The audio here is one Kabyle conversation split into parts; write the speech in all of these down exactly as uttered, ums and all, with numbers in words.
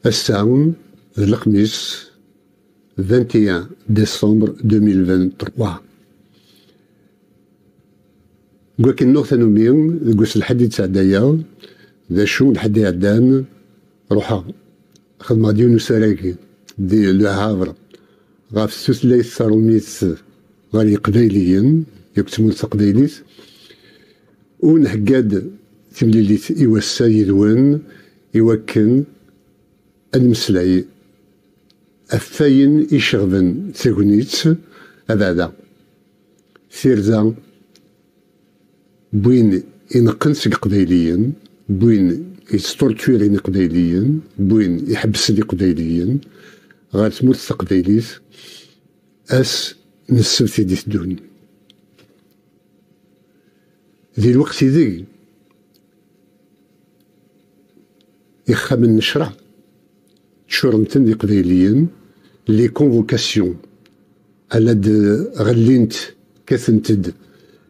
Ass-a d lexmis, vingt et un décembre deux mille vingt-trois. Deg wakken nuɣ tanumi, deg wass lḥedd i d-sɛeddayeɣ, d acu, lḥedd iɛeddan, ruḥeɣ xedmeɣ-d yiwen usarag di Le Havre ɣef tutlayt tarumit ɣer Yiqbayliyen, yakk tmurt taqbaylit, u nhegga-d timlilit i wass-a yid-wen, i wakken ad nemmeslay ɣef wayen iceɣben tagnit abeɛda. Tirza n win ineqqen seg Iqbayliyen, n win yesṭurṭuren Iqbayliyen, n win iḥebbsen Iqbayliyen ɣer tmurt taqbaylit, ass n ssebt i d-iteddun. Di lweqt ideg ixxamen n ccreɛ ččuren-ten d Iqbayliyen, les convocations, ala d-ɣellint, kkatent-d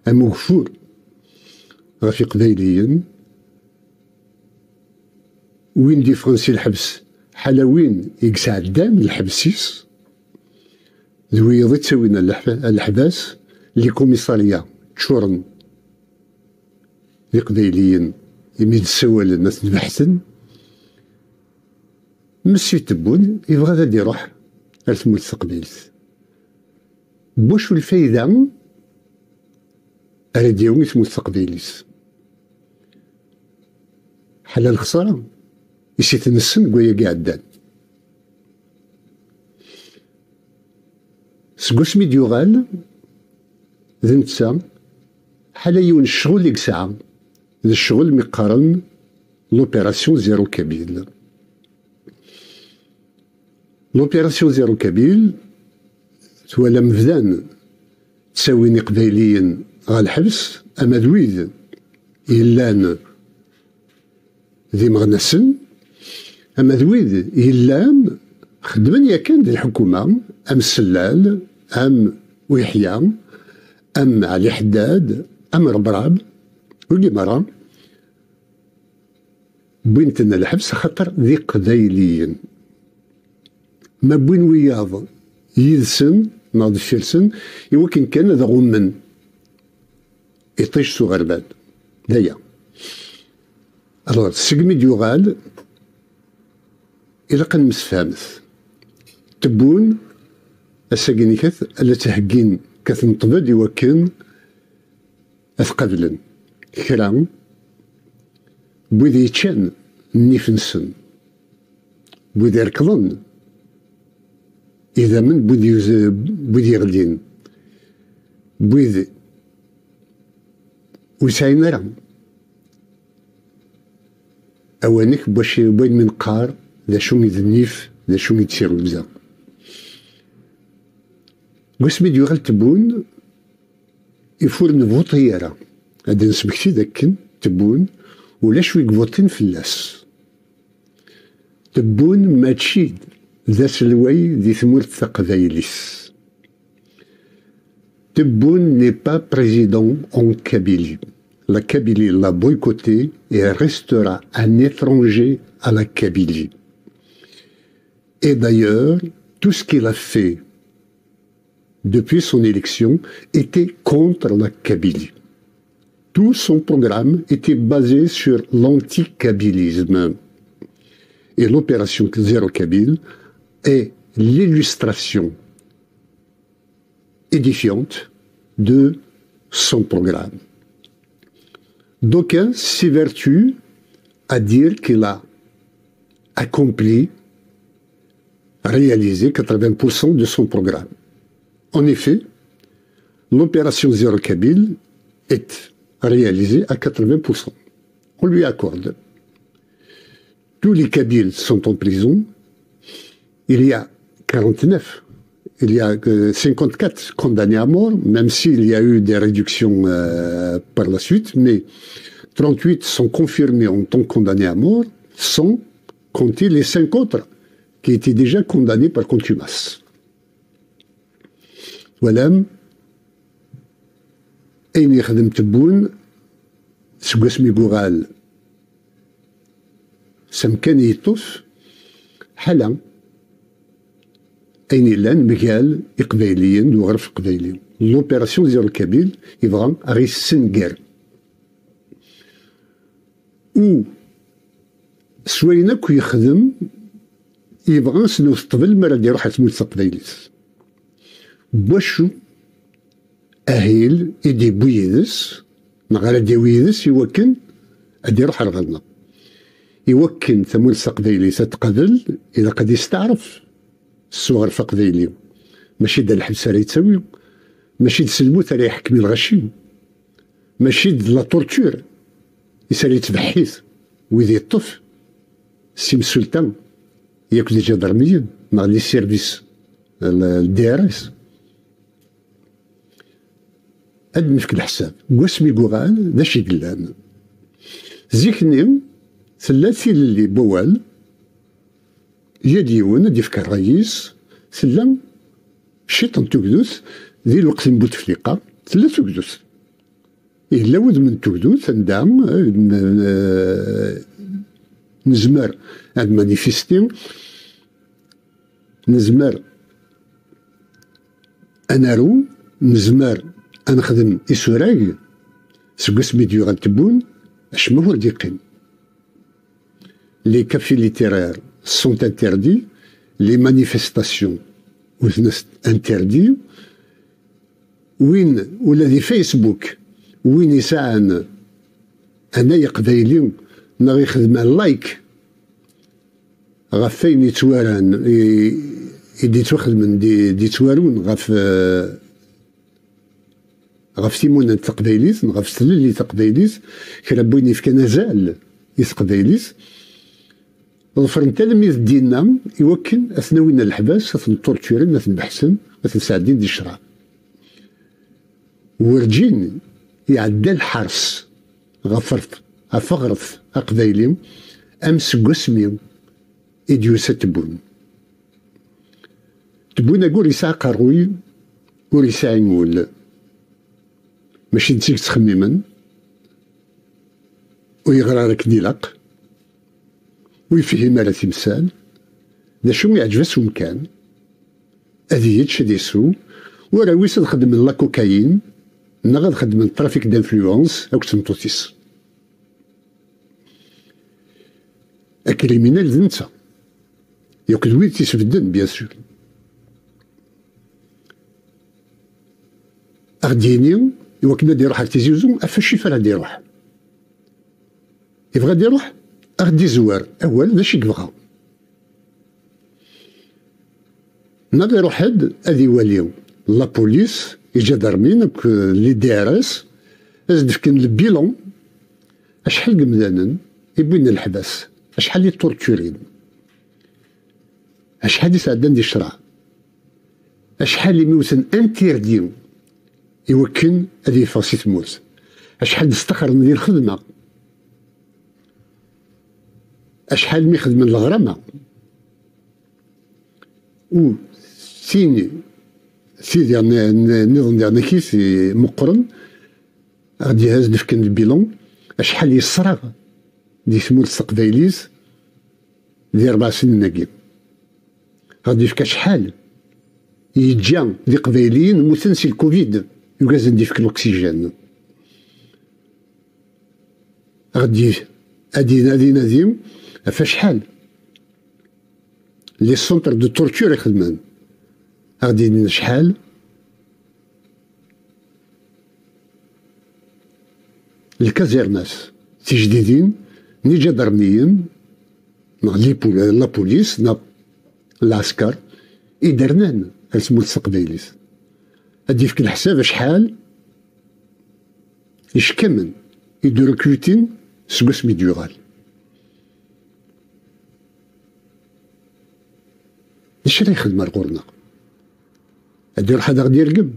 am ugeffur ɣef Iqbayliyen. Win d-iffɣen si lḥebs, ḥala win i yesɛeddan lḥebs-is, d wiyaḍ i ttawin ɣer leḥ-, ɣer leḥbas, les commissariats ččuren d Iqbayliyen imi d-ssawalen ad ten-beḥten. Messi Tebboune yebɣa ad iruḥ ar tmurt taqbaylit. N wacu lfayda ara d-yawi i tmurt taqbaylit? Ḥala lexsara i s-itenessen deg wayagi iɛeddan. Seg wasmi d-yuɣal d netta, ḥala yiwen ccɣel i yesɛa, d ccɣel mi qqaren l'opération zéro kabyle. L'opération zéro kabyle, twalam bdan ttawin Iqbayliyen ɣer lḥebs, ama d wid yellan d imeɣnasen, ama d wid yellan xeddmen yakan di lḥukuma, am Sellal, am Uyeḥya, am Ɛli Ḥeddad, am Rebrab, wigi merra. Wwin-ten ɣer lḥebs axaṭer d Iqbayliyen. Ma wwin wiyaḍ yid-sen neɣ deffir-sen, i wakken kan ad ɣummen iṭij s uɣerbal. D aya. Alors, segmi d-yuɣal, ilaq ad nemsefhamet. Tebboune, ass-agi-nni kat, la ttheggin, kat neṭṭbed i wakken ad t-qablen kra n wid yeččan nnif-nsen, n wid irekḍen idammen n wid yuz-, n wid yeɣlin, n wid ur sɛin ara awanek n wacu, n wayen mi neqqar d acu i d nnif, d acu i d tirrugza. Deg wasmi d-yuɣal Tebboune, if ur nvuṭi ara, ad d-nesmekti d akken Tebboune ulac wi yvuṭin fell-as. Tebboune mačči d aselway di tmurt taqbaylit. Tebboune n'est pas président en Kabylie. La Kabylie l'a boycotté et restera un étranger à la Kabylie. Et d'ailleurs, tout ce qu'il a fait depuis son élection était contre la Kabylie. Tout son programme était basé sur l'anti-kabylisme. Et l'opération Zéro Kabyle est l'illustration édifiante de son programme. D'aucuns s'évertuent à dire qu'il a accompli, réalisé quatre-vingts pour cent de son programme. En effet, l'opération Zéro Kabyle est réalisée à quatre-vingts pour cent. On lui accorde. Tous les Kabyles sont en prison. Il y a quarante-neuf, il y a, euh, cinquante-quatre condamnés à mort, même s'il y a eu des réductions, euh, par la suite, mais trente-huit sont confirmés en tant que condamnés à mort, sans compter les cinq autres qui étaient déjà condamnés par contumace. Twalam ayen yexdem Tebboune seg wasmi i yuɣal s amkan i yeṭṭef, ḥala ayen yellan mgal Iqbayliyen d uɣref aqbayli. L'opération Zéro Kabyle yebɣa a ɣ-yessenger. U s wayen akk yexdem, yebɣa ad s-newwet ṭṭbel mi ara d-iruḥ ar tmurt taqbaylit. Wacu ahil i d-yewwi yid-s, neɣ ara d-yawi yid-s i wakken ad d-iruḥ ar ɣer-neɣ? I wakken tamurt taqbaylit ad tqabel, ilaq ad yesteɛref s uɣref aqbayli. Mačči d lḥebs ara yettawi, mačči d s lmut ara yeḥkem i lɣaci, mačči d la torture i s ara yettbeḥḥit wid yeṭṭef s imsulta yakk d iǧadarmiyen neɣ les services, l-, D R S. Ad d-nefk leḥsab. Deg wasmi i yuɣal, d acu i yellan? Zik-nni, tella tilelli n wawal, yal yiwen ad d-yefk ṛṛay-is, tella ciṭ n tugdut, di lweqt n Butefliqa, tella tugdut. Yella wudem n tugdut anda, eh, n-, eh, nezmer ad manifesti, nezmer ad naru, nezmer ad nexdem isurag. Seg wasmi d-yuɣal Tebboune, acemma ur d-yeqqim. Les cafés littéraires sont interdits, les manifestations sont interdites. Win, ula di Facebook, win yesɛan anay aqbayli neɣ ixdem like ɣef wayen yettwaran, i, i d-yettwaxedmen, d-, d-yettwarun ɣef, eh, ɣef timunent taqbaylit neɣ ɣef tlelli taqbaylit, kra n wayen yefkan azal i teqbaylit, ḍefren-t almi d dinna i wakken ad ten-awin ɣer leḥbas, ad ten-torturen, ad ten-beḥsen, ad ten-sɛeddin di ccreɛ. Werǧin iɛedda lḥers ɣef ɣef uɣref aqbayli am seg wasmi i d-yusa Tebboune. Tebboune-agi ur yesɛi aqerruy, ur yesɛi ul. Mačči d netta i yettxemmimen, ur yeɣri ara akken ilaq, ur yefhim ara timsal. D acu, iɛǧeb-as umkan, ad yečč, ad isew, u arraw-is ad xedmen la cocaïne, neɣ ad xedmen trafic d'influence akked tmeṭṭut-is. Akriminal d netta, yakk d wid t-isbedden, bien sûr. A ɣ-d-yini, i wakken ad iruḥ ar Tizi Uzzu, ɣef wacu ara d-iruḥ? Yebɣa ad iruḥ, a ɣ-d-izwer awal d acu i yebɣa. Neɣ iruḥ-d ad iwali la police, iǧadarmin akked les D R S, ad s-d-fken le bilan, acḥal n yemdanen i wwin leḥbas, acḥal i torturin, acḥal i sɛeddan di ccreɛ, acḥal imi wten interdit i wakken ad yeffeɣ si tmurt, acḥal d-staxren di lxedma, acḥal mi xedmen leɣrama. U tin, tidi n-, n-, nniḍen diɣen akit i meqqren, a ɣ-d-ihaz d-fken le bilan, acḥal yesraɣ di tmurt taqbaylit di rebɛa snin-agi. A ɣ-d-yefk acḥal yeǧǧa d iqbayliyen mmuten si lkuvid, yugazen d-yefk l'oxygène. A ɣ-d-, ad inadi, nadi ɣef acḥal les centres de torture i xedmen. A ɣ-d-inin acḥal lkazernas tijdidin n iǧadarmiyen, neɣ les pol-, la police, neɣ lɛesker, i d-rnan ar tmurt taqbaylit. Ad d-yefk leḥsab acḥal icekkamen i d-rekrutin seg wasmi d-yuɣal. D acu ara yexdem ar ɣur-neɣ? Ad iruḥ ad aɣ-d-irgem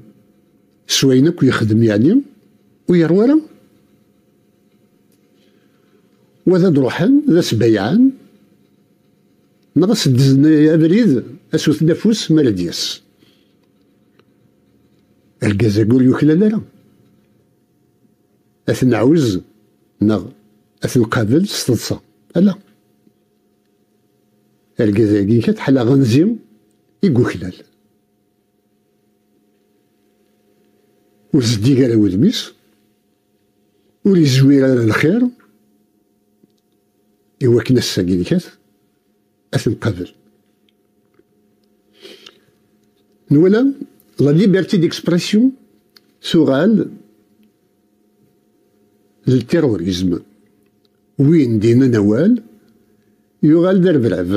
s wayen akk yexdem, yeɛni ur yeṛwi ara? Wa ad d-ruḥen, ad as-bayɛen, neɣ ad s-ddzen abrid, ad s-wten afus mi ara d-yas. Argaz-agi ur yuklal ara. Ad t-nɛuz neɣ ad t-nqabel s teḍsa. Ala. Argaz-agi kat ḥala ɣanzi i yuklal. Ur zeddig ara wudem-is, ur izwir ara lxir, i wakken ass-agi kat ad t-nqabel. Nwala la liberté d'expression tuɣal d terrorisme. Win d-yennan awal yuɣal d arebrab.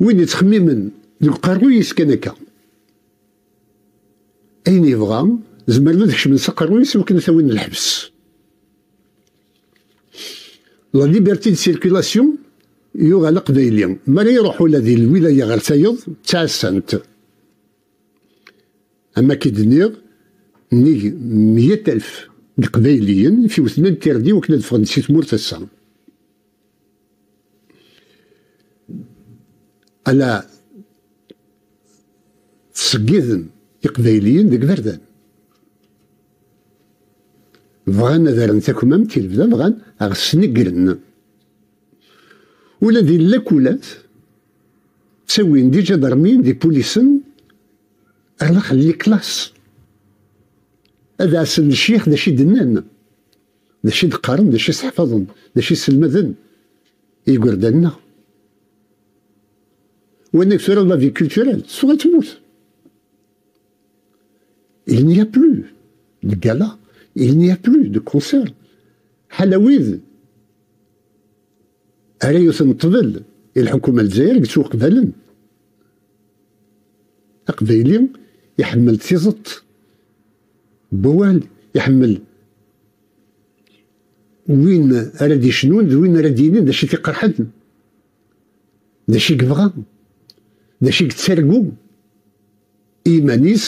Win yettxemmimen deg uqerruy-is kan akka, ayen yebɣa, zemren ad kecmen s aqerruy-is iwakken ad t-awin lḥebs. La liberté de circulation yuɣal aqbayli. Mi ara iruḥ ula di lwilaya ɣer tayeḍ, d taɛessant. Am akken d-nniɣ, nnig meyya alef n Iqbayliyen i t-iwten interdit wakken ad ffɣen si tmurt ass-a. Ala ttṣeggiden Iqbayliyen deg iberdan. Bɣan ad rren takmamt i lebda, bɣan ad ɣ-snegren. Ula di llakulat, ttawin d iǧadarmiyen, d ipulisen, ar daxel n liklas. Ad ɛassen lecyax d acu i d-nnan, d acu i d-qqaren, d acu i sseḥfaḍen, d acu i sselmaden i yigerdan-nneɣ. Wanag tura la vie culturelle, tuɣal temmut. Il n'y a plus de gala, il n'y a plus de concert. Ḥala wid ara yewten ṭṭbel i lḥukuma n Lezzayer i yettwaqbalen. Aqbayli iḥemmel tiẓeṭ n wawal, iḥemmel win ara d-icnun d win ara d-yinin d acu i t-iqerḥen, d acu i yebɣa, d acu i yettargu i yiman-is,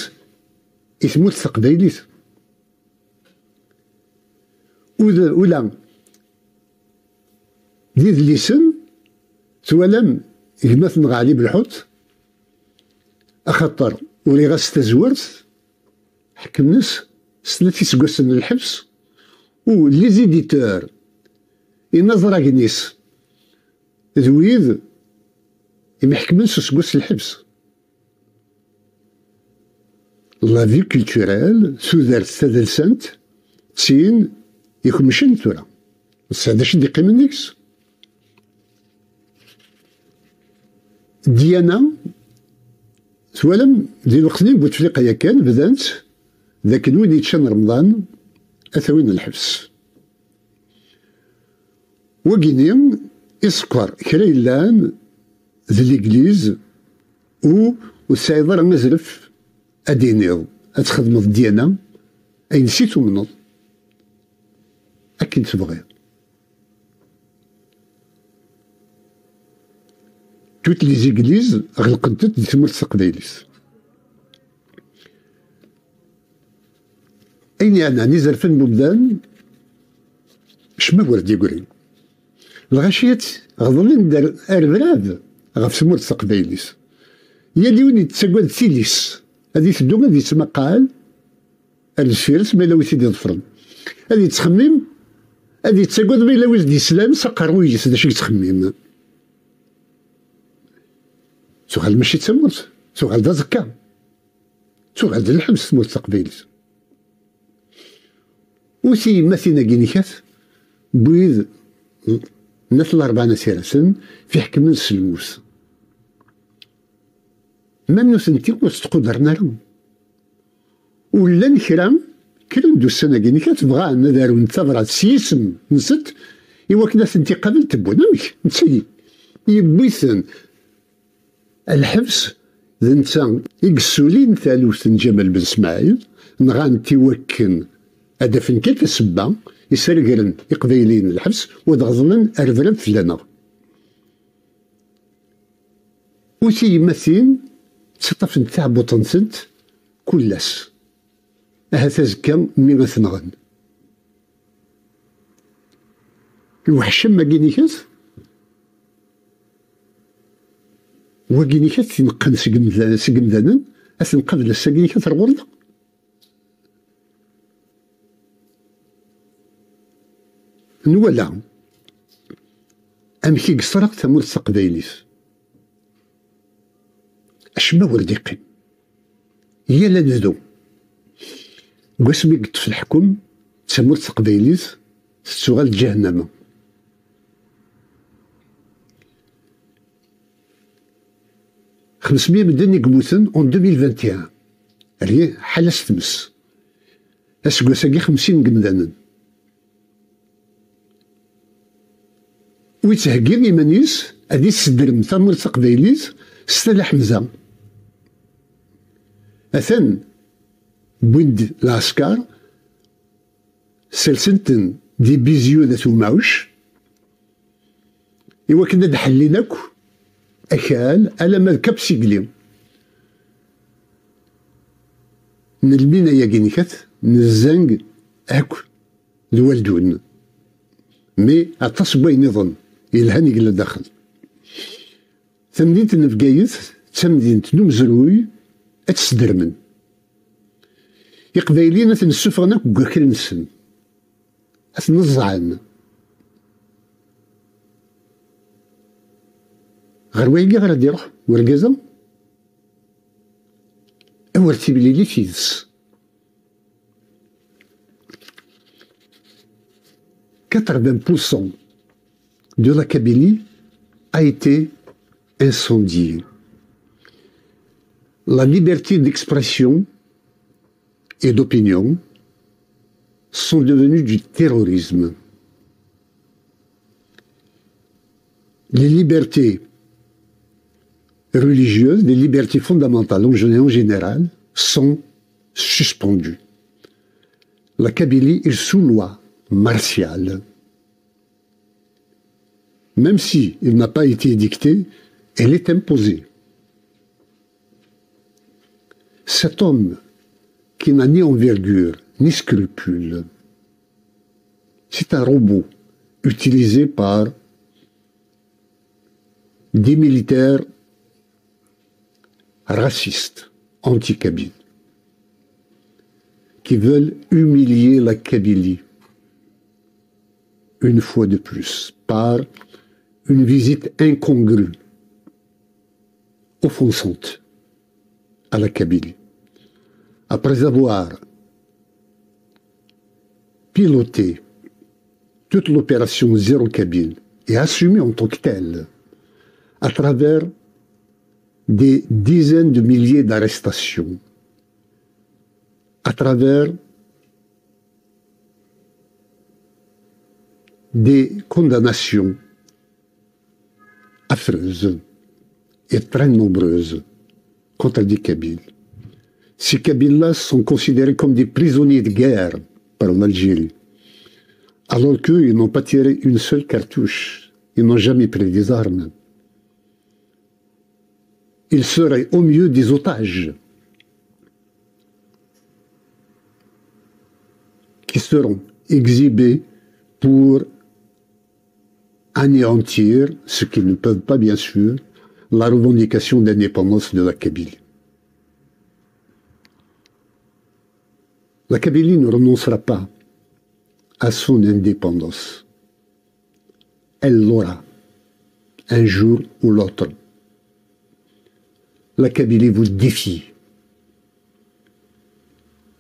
i tmurt taqbaylit. Ud-, ula d idlisen twalam gma-tneɣ Ɛli Belḥut, axaṭer uriɣ-as tazwart, ḥekmen-as s tlata iseggasen n lḥebs, u les éditeurs, inaẓragen-is, d wid i m-iḥekmen s useggas n lḥebs. La vie culturelle, tudert tadelsant, d tin ikemcen tura. Tesɛa d acu i d-iqqimen deg-s. Ddyana, twalam, di lweqt-nni n Butefliqa yakan, bdant d akken win yeččan Remḍan ad t-awin lḥebs. Wagini isekker kra yellan d legliz, u ur tesɛiḍ ara azref ad d-tiniḍ, ad txedmeḍ ddyana ayen s i tumneḍ akken tebɣiḍ. Toutes les églises ɣelqent-d di tmurt taqbaylit. Ayen yeɛnan izerfan n umdan, cmawer d-yeggrin. Lɣaci ɣeḍlen-d ar, ar brad ɣef tmurt taqbaylit. Yal yiwen yettagad tili-s, ad iteddu ad yettmaqal ar deffir-s ma yella wi t-id-iḍefren. Ad yettxemmim, ad yettagad ma yella wi s-d-yeslan s aqerruy-is d acu i yettxemmim. Tuɣal mačči d tamurt, tuɣal d aẓekka, tuɣal d lḥebs tmurt taqbaylit. U tiyemmatin-agi-nni kat, n wid n At Larebɛa n At Yiraten, f iḥekmen s lmut. Ma nutenti ur ttqudren ara. U llan kra, kkren-d ussan-agi-nni kat, bɣan ad arun tabrat s yisem-nsent, i wakken ad tent-iqabel tewwin. Amek? Netta yewwi-ten lḥebs, d netta i yessulin taluft n Ǧamal Ben Smaɛil, nɣan-t i wakken ad afen kan tasebba, yesregren Iqbayliyen lḥebs, u ad ɣeḍlen ar brad fell-aneɣ. U tiyemmatin ttaṭṭafent taɛebbuḍt-nsent kul ass. Ahat azekka mmi ad t-nɣen. Lweḥc am wagi-nni kat, wagi-nni kat ineqqen seg imda-, seg imdanen, ad t-nqabel ass-agi-nni kat ar ɣur-neɣ. Nwala, Amek i yesreɣ tamurt taqbaylit? Acemma ur d-iqqim. Yal anebdu, deg wasmi i yeṭṭef leḥkem, d tamurt taqbaylit tettuɣal d ǧahennama. Xemsemya medden i yemmuten en deux mille vingt et un. Rien, ḥala s tmes. Aseggas-agi xemsin n yemdanen. Ur yettheggi iman-is ad issedrem tamurt taqbaylit s Tala Ḥemza. Atan wwin-d lɛesker, sersen-ten di Bizyu d At Umɛuc, i wakken ad ḥellin akk akal alamma d Cap Sigli. N lmina-agi n Kat, n Zzang akk d Waldun. Mais aṭas n wayen iḍen yelhan i yella daxel. Tamdint n Bgayet d tamdint n umezruy, ad tt-sdermen. Iqbayliyen ad ten-ssufɣen akk deg wakal-nsen, ad ten-ẓẓɛen. Ɣer wayagi ara d-iruḥ wergaz-a? Awer timlilit yid-s. Quatre-vingts pour cent de la Kabylie a été incendiée. La liberté d'expression et d'opinion sont devenues du terrorisme. Les libertés religieuses, les libertés fondamentales en gé-, en général, sont suspendues. La Kabylie est sous loi martiale. Même si il n'a pas été édicté, elle est imposée. Cet homme qui n'a ni envergure ni scrupule, c'est un robot utilisé par des militaires racistes, anti-kabyles, qui veulent humilier la Kabylie, une fois de plus, par une visite incongrue, offensante à la Kabylie. Après avoir piloté toute l'opération Zéro Kabyle et assumée en tant que telle à travers des dizaines de milliers d'arrestations, à travers des condamnations affreuses et très nombreuses contre des Kabyles. Ces Kabyles-là sont considérés comme des prisonniers de guerre par l'Algérie, alors qu'eux, ils n'ont pas tiré une seule cartouche, ils n'ont jamais pris des armes. Ils seraient au mieux des otages qui seront exhibés pour anéantir, ce qu'ils ne peuvent pas bien sûr, la revendication d'indépendance de la Kabylie. La Kabylie ne renoncera pas à son indépendance. Elle l'aura, un jour ou l'autre. La Kabylie vous défie.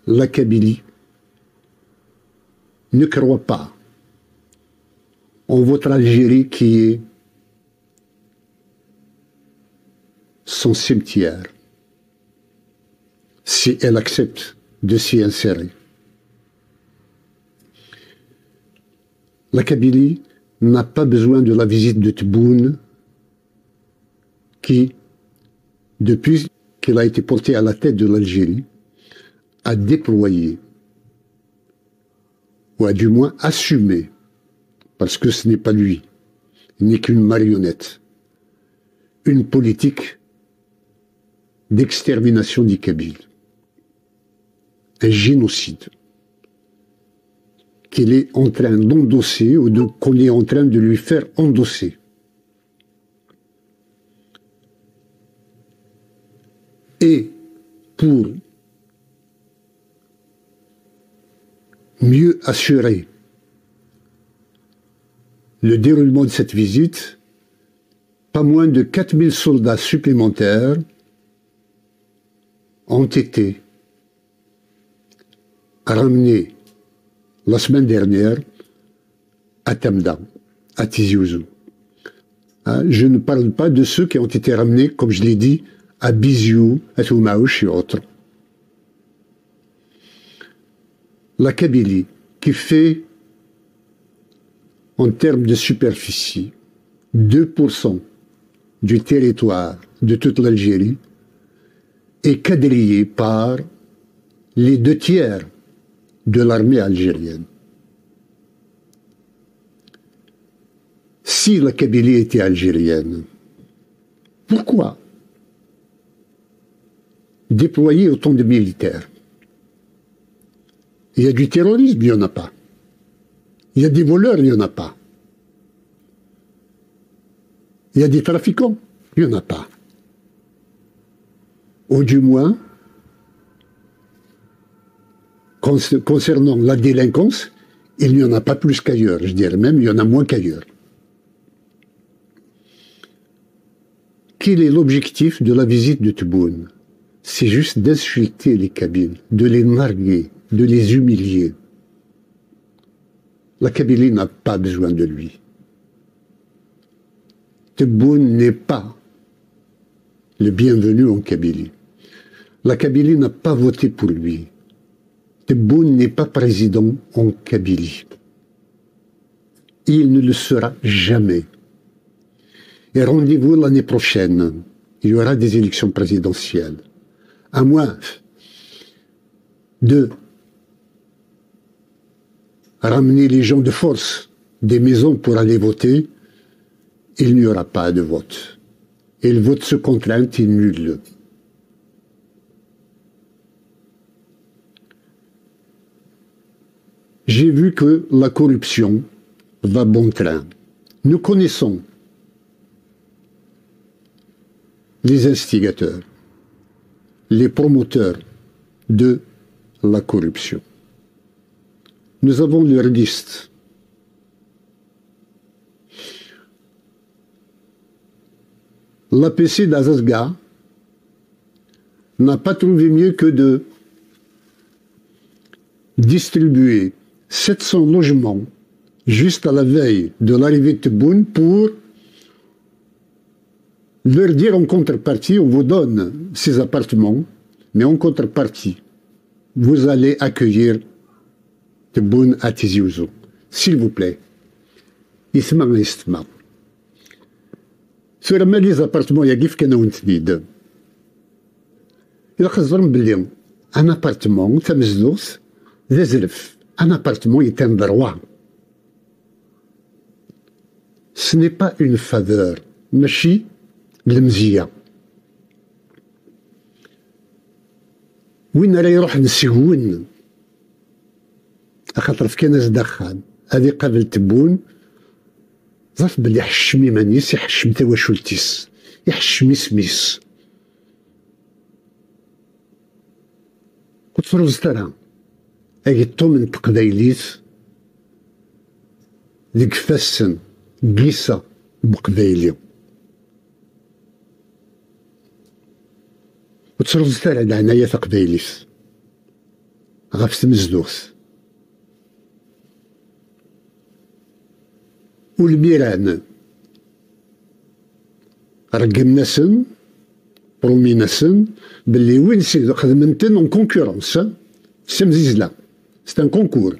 La Kabylie ne croit pas en votre Algérie qui est son cimetière, si elle accepte de s'y insérer. La Kabylie n'a pas besoin de la visite de Tebboune qui, depuis qu'il a été porté à la tête de l'Algérie, a déployé, ou a du moins assumé, parce que ce n'est pas lui, il n'est qu'une marionnette, une politique d'extermination des Kabyles. Un génocide qu'il est en train d'endosser ou de, qu'on est en train de lui faire endosser. Et pour mieux assurer le déroulement de cette visite, Pas moins de quatre mille soldats supplémentaires ont été ramenés la semaine dernière à Tamda, à Tizi Ouzou. Hein, je ne parle pas de ceux qui ont été ramenés, comme je l'ai dit, à Biziou, à Toumaouch et autres. La Kabylie, qui fait, en termes de superficie, deux pour cent du territoire de toute l'Algérie, est quadrillée par les deux tiers de l'armée algérienne. Si la Kabylie était algérienne, pourquoi déployer autant de militaires? Il y a du terrorisme, il n'y en a pas. Il y a des voleurs, il n'y en a pas. Il y a des trafiquants, il n'y en a pas. Ou du moins, con-, concernant la délinquance, il n'y en a pas plus qu'ailleurs. Je dirais même, il y en a moins qu'ailleurs. Quel est l'objectif de la visite de Tebboune? C'est juste d'insulter les Kabyles, de les narguer, de les humilier. La Kabylie n'a pas besoin de lui. Tebboune n'est pas le bienvenu en Kabylie. La Kabylie n'a pas voté pour lui. Tebboune n'est pas président en Kabylie. Il ne le sera jamais. Et rendez-vous l'année prochaine. Il y aura des élections présidentielles. À moins de ramener les gens de force des maisons pour aller voter, il n'y aura pas de vote. Et le vote sous contrainte est nul. J'ai vu que la corruption va bon train. Nous connaissons les instigateurs, les promoteurs de la corruption. Nous avons leur liste. L'A P C d'Azazga n'a pas trouvé mieux que de distribuer sept cents logements juste à la veille de l'arrivée de Tebboune pour leur dire en contrepartie, on vous donne ces appartements, mais en contrepartie, vous allez accueillir Tebboune à Tizi Ouzou. S'il vous plaît. Yesma, yesma. Tura ma les appartements-agi fkan-awen-ten-id. Ilaq ad teẓrem belli un appartement, tamezduɣt, d azref. Un appartement est un droit. Ce n'est pas une faveur. Mačči d lemzeyya. Win ara iruḥen seg-wen, axaṭer fkan-as-d axxam, ad iqabel Tebboune, ẓef belli iḥeccem iman-is, iḥeccem tawacult-is, iḥeccem isem-is. Ur ttruẓet ara ageṭṭum n teqbaylit deg ifassen n yiseɣ n uqbayli. Ur ttruẓet ara leɛnaya taqbaylit ɣef tmezduɣt. Ulmiran reggmen-asen, promin-asen, belli win s-, xedmen-ten en concurrence, s tamzizla, c'est un concours.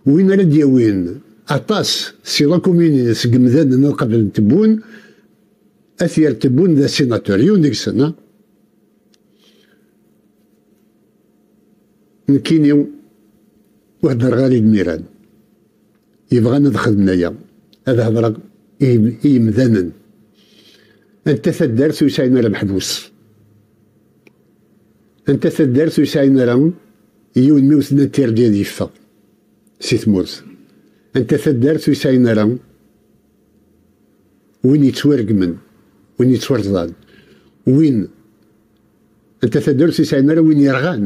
Win ara d-yawin aṭas si la commune-ines n yimdanen ad qablen Tebboune, ad t-yerr Tebboune d asinatur. Yiwen deg-sen, ha? Nekkini ur heddreɣ ara i lmiran. Yebɣan ad xedmen aya. Ad hedreɣ i, i yimdanen. Anta taddart ur yesɛin ara ameḥbus? Anta taddart ur yesɛin ara yiwen mi wten interdit ad yeffeɣ si tmurt? Anta taddart ur yesɛin ara win yettwaregmen, win yettwarẓan, win, anta taddart ur yesɛin ara win yerɣan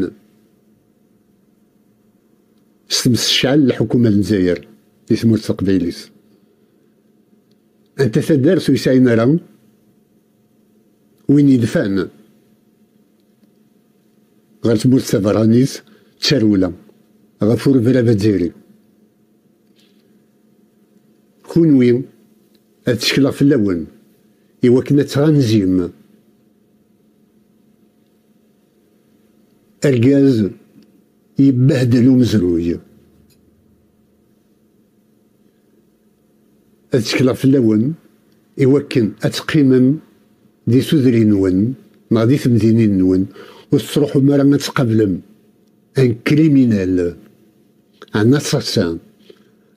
s tmes tecɛel lḥukuma n Lezzayer di tmurt taqbaylit? Anta taddart ur yesɛin ara Win yedfan ɣer tmurt taberranit d tarewla ɣef urebrab azzayri. Kunwi, ad ttekleɣ fell-awen i wakken ad tɣanzim argaz yebbehdel umezruy. Ad ttekleɣ fell-awen i wakken ad teqqimem di tudrin-nwen neɣ di temdinin-nwen, ur tettruḥum ara ad tqablem un criminel, un assassin,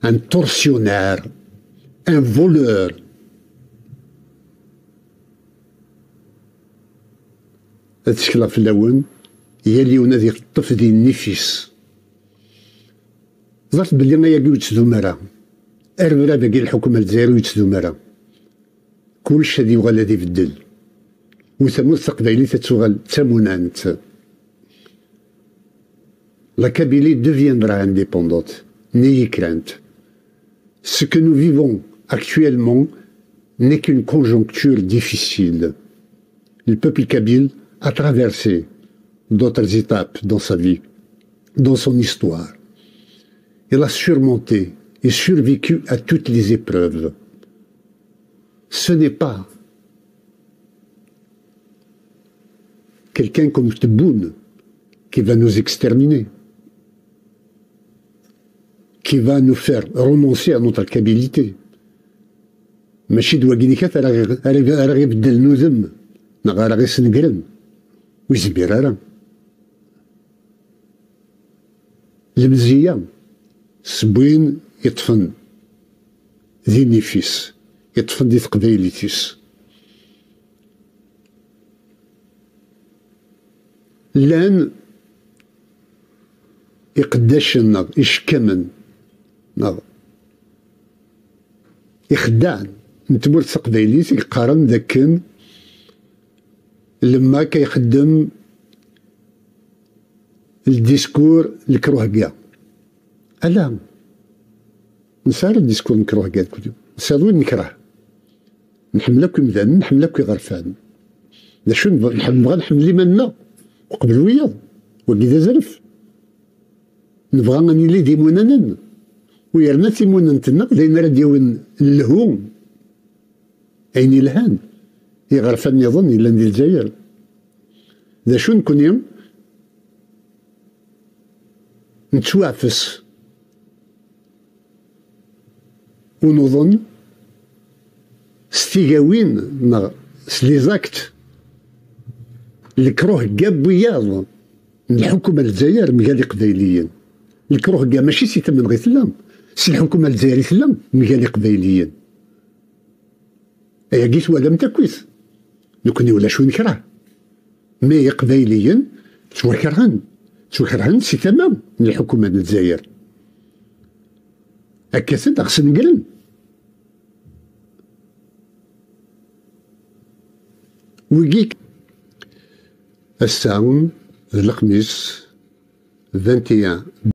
un tortionnaire, un voleur. Ad ttekleɣ fell-awen, yal yiwen ad yeṭṭef di nnif-is. Ẓret belli ayagi ur yettdum ara. Arebrab-agi n lḥukuma n Lezzayer ur yettdum ara. Kullec ad yuɣal ad ibeddel. U tamurt taqbaylit ad tuɣal d tamunant. La Kabylie deviendra indépendante, n'ayez crainte. Ce que nous vivons actuellement n'est qu'une conjoncture difficile. Le peuple kabyle a traversé d'autres étapes dans sa vie, dans son histoire. Il a surmonté et survécu à toutes les épreuves. Ce n'est pas quelqu'un comme Tebboune qui va nous exterminer, qui va nous faire renoncer à notre kabilité. Mačči d wagi kan ara ɣ-, ara ɣ-, ara ɣ-ibeddlen udem, neɣ ara ɣ-isnegren. Ur yezmir ara. Lemzeyya s win yeṭṭfen di nnif-is, yeṭṭfen di teqbaylit-is. Llan iqeddacen neɣ icekkamen neɣ ixeddaɛen n tmurt taqbaylit i yeqqaren d akken lemma akka ixeddem ldiskur lekruhga. Ala, nesɛa ldiskur lekruhga, nesɛa win nekreh. Nḥemmel akk imdanen, nḥemmel akk iɣerfan. D acu neb-, nḥemmel, nbɣa nḥemmel iman-nneɣ uqbel wiyaḍ. Wagi d azref. Nebɣa ad nili d imunanen. U yerna timunent-nneɣ d ayen ara d-yawin lhu, ayen ilhan, iɣerfan nniḍen yellan di Lezzayer. D acu nekni? Nettwaɛfes u nuḍen s tigawin neɣ s les actes. Lekruhga n wiyaḍ n lḥukuma n Lezzayer mgal Iqbayliyen. Lekruhga mačči si tamenɣi tella, si lḥukuma n Lezzayer i tella mgal Iqbayliyen. Ayagi twalam-t akkit. Nekni ulac wi nekreh. Mais Iqbayliyen ttwakerhen. Ttwakerhen si tama n lḥukuma n Lezzayer. Akka-ten, ɣ-snegren. Wigi, ass-a d lexmis, vingt et un